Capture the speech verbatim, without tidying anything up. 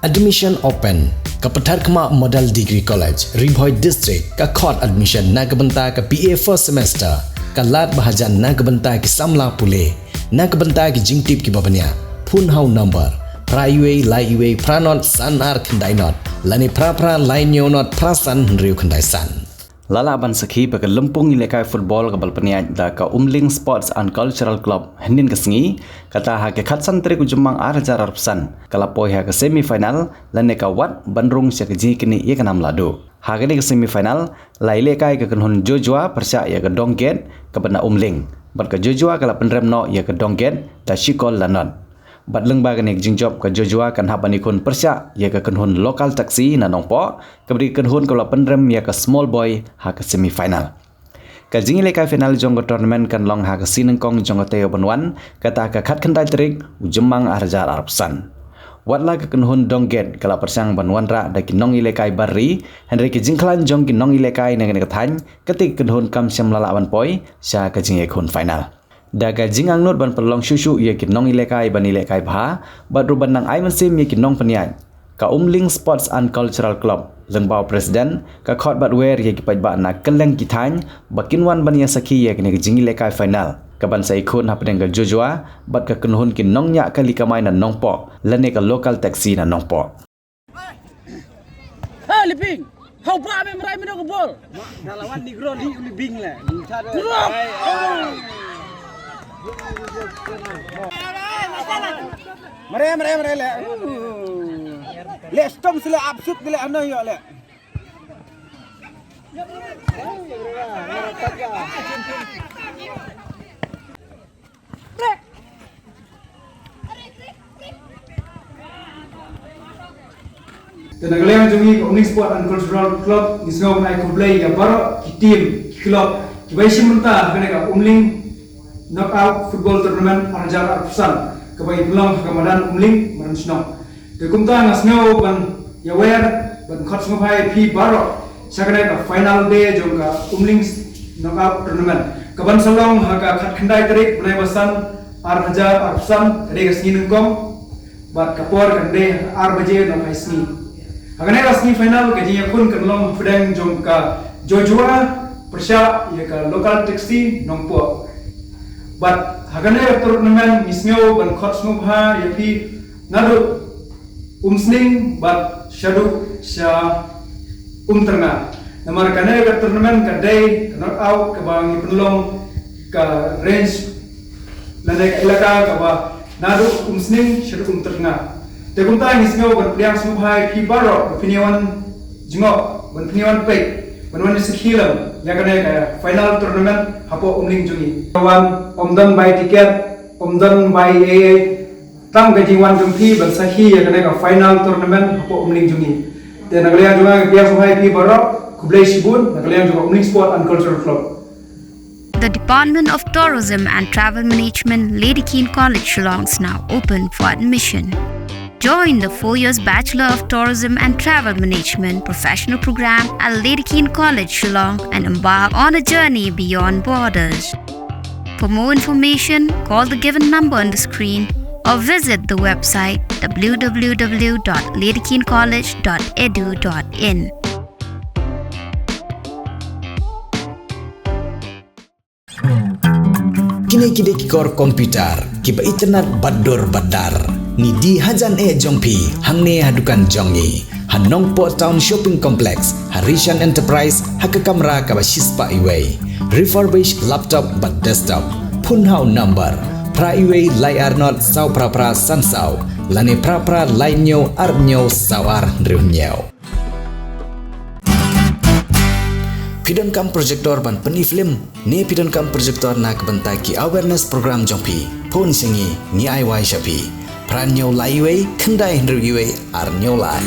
Admission open. Ka Patharkhmah Model Degree College, Ri Bhoi District, ka khot admission na ka bynta ka B A first semester. Ka lad ba hajan na ka bynta ki samla pule. Na ka bynta ki jingtip kiba bniah, phone ha u number phra wei lai wei phra not san ar khyndai not lane phra phra lai hynñiew not phra san hynriew khyndai san. La lah ban sakhi ba ka lympung ïalehkai football kaba la pynïaid da ka Umling Sports and Cultural Club hynnin ka sngi, kata ha ka khatsan tarik u Jymmang ar hajar arphew san, ka la poi ha ka semi final lane ka wat ban rung sha ka jingïakynduh ïa ka nam la duh. Ha kane ka semi final la ïalehkai ka kynhun Jojoa pyrshah ïa ka Dongget kaba na Umling, bad ka Jojoa ka la pynrem noh ïa ka Dongget da shi kol la not. Bad lyngba kane ka jingjop ka Jojoa kan hap ban ïakhun pyrshah ïa ka kynhun Local Taxi na Nongpoh, kaba dei ka kynhun kaba la pynrem ïa ka Small Boy ha ka semi final. Ka jingïalehkai final jong ka tournament kan long ha ka sngi nyngkong jong ka taïew ban wan, kata ka khatkhyndai tarik u Jymmang ar hajar arphew san. Wat la ka kynhun Dongget ka la pyrshang ban wanrah da ki nongïalehkai bar ri, hynrei ka jingkhlaiñ jong ki nongïalehkai na kane ka thaiñ, kata ka kynhun kam shym la lah ban poi sha ka jingïakhun final. Da ka jingangnud ban pynlong shuh shuh ïa ki nongïalehkai ban ïalehkai bha, bad ruh ban nang ai mynsiem ïa ki nongpynïaid, ka Umling Sports and Cultural Club, lyngba u president, ka khot bad wer ïa ki paidbah na kylleng ki thaiñ ba kin wan ban ïasakhi ïa kane ka jingïalehkai final, kaban sa ïakhun hapdeng ka Jojoa bad ka kynhun ki nongñiah kali kamai na Nongpoh lane ka Local Taxi na Nongpoh. Ha, Liping. Hau ba me mrai me no bol. Dalawan Negro li Liping le. Bro. Mare, mare, mare le. Le stom sila absut le ano yo le. Te na ka liang jong ngi ka Umling Sport and Cultural Club ngi sngew ban ai khublei ïa baroh ki team, ki club kiba ïashim bynta ha kane ka Umling Knockout Football Tournament ar hajar arphew san kaba ïa pynlong ha ka madan Umling, madan shnong. Te kumta nga sngew ban ïawer ban khot sngewbha ïa phi baroh sha kane ka final day jong ka Umling Knockout Tournament kaban sa long ha ka khatkhyndai tarik bnai ba san ar hajar arphew san, ka dei ka sngi nyngkong. Bad ka por kan dei ar baje na ka sngi. Ha kane ka sngi final ka jingïakhun kan long hapdeng jong ka Jojoa pyrshah ïa ka Local Taxi Nongpoh. Bad ha kane ka tournament ngi sngew ban khot sngewbha ïa phi naduh Umsning bad shaduh sha Umtyrnga. Namar kane ka tournament ka dei ka knockout kaba ngi pynlong ka range lane ka elaka kaba naduh Umsning shaduh Umtyrnga. Te kumta ngi sngew ban pdiang sngewbha ïa phi baroh ba phin ïa wan jngoh, ban phin ïa wan peit, ban wan ïa sakhi lang ïa kane ka final tournament hapoh Umling jong ngi. Wan ym don bai tiket, ym don bai ei ei, tang ka jingwan jong phi ban sakhi ïa kane ka final tournament hapoh Umling jong ngi. Te na ka liang jong nga nga pdiang sngewbha ïa phi baroh, khublei shibun na ka liang jong ka Umling Sport and Cultural Club. The Department of Tourism and Travel Management, Lady Keane College, Shillong is now open for admission. Join the four years Bachelor of Tourism and Travel Management professional program at Lady Keane College, Shillong, and embark on a journey beyond borders. For more information, call the given number on the screen or visit the website w w w dot lady keane college dot e d u dot in. Kine ki dei ki kor computer kiba itynnad bad dur bad dar. Ngi die hajan eh jong phi hangne ha dukan jong ngi ha Nongpoh Town Shopping Complex, ha Rishan Enterprise, ha ka kamra kaba shispah iwei. Refurbished laptop bad desktop. Phone ha u number phra iwei lai ar not saw phra phra san saw lane phra phra lai hynñiew ar hynñiew saw ar hynriew hynñiew. Phi donkam projector ban pyni film ne phi donkam projector na ka bynta ki awareness program jong phi? Phone sha ngi, ngi ai wai sha phi. Phra hynñiew lai iwei khyndai hynriew iwei ar hynñiew lai.